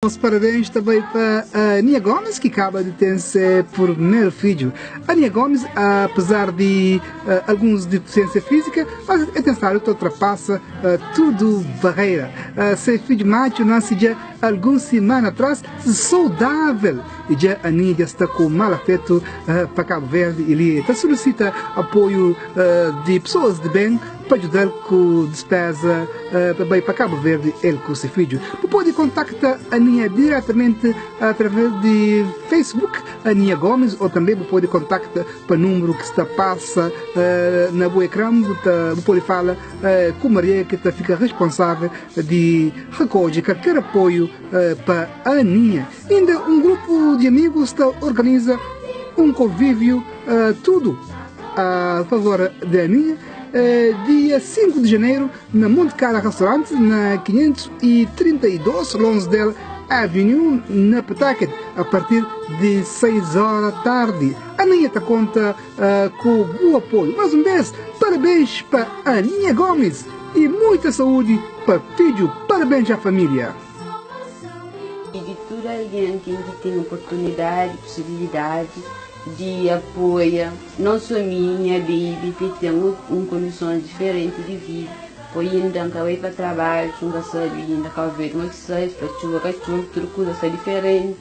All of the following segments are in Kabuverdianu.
Nos parabéns também para a Aninha Gomes, que acaba de ter seu primeiro filho. A Aninha Gomes, apesar de alguns deficiência física, mas é pensado que ultrapassa tudo barreira. Seu filho macho nasce já algumas semanas atrás, saudável. E já a Aninha já está com mal afeto para Cabo Verde. Ele está solicita apoio de pessoas de bem para ajudar com despesa também para Cabo Verde, ele com o seu filho. Pode contactar a Aninha diretamente através de Facebook, Aninha Gomes, ou também pode contactar para o número que está passa na boa ecrã, pode falar com Maria, que está, fica responsável de recolher qualquer apoio para a Aninha. Ainda um grupo de amigos está, organiza um convívio, tudo a favor da Aninha. Dia 5 de janeiro, na Monte Cara Restaurante, na 532 Lonsdale Avenue, na Pawtucket, a partir de 6 horas da tarde. A Aninha te conta com o apoio. Mais um vez, parabéns para a Aninha Gomes e muita saúde para o filho. Parabéns à família. E de tudo alguém que tem oportunidade, possibilidade de apoio, não só minha, baby, que tem um condições diferentes de vida. Pois ainda acabei para trabalho, nunca sabe, ainda acabei mas sei, para chuva, cachorro, tudo coisa sai diferente.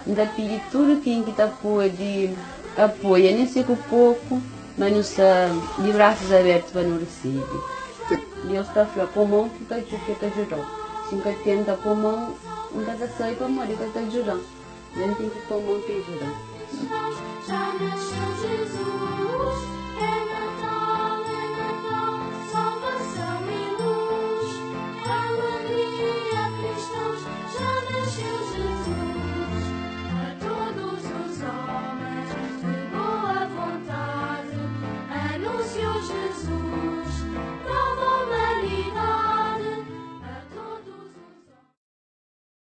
Ainda pedi tudo quem que tá pode apoia, nem sei com pouco, mas não está de braços abertos para não receber. Deus está falando, como que tá que tá ajudando. Se nunca tenta como, nunca tá sai para morrer que tá ajudando. Nem tem que tomar que ajudar. Já nasceu Jesus.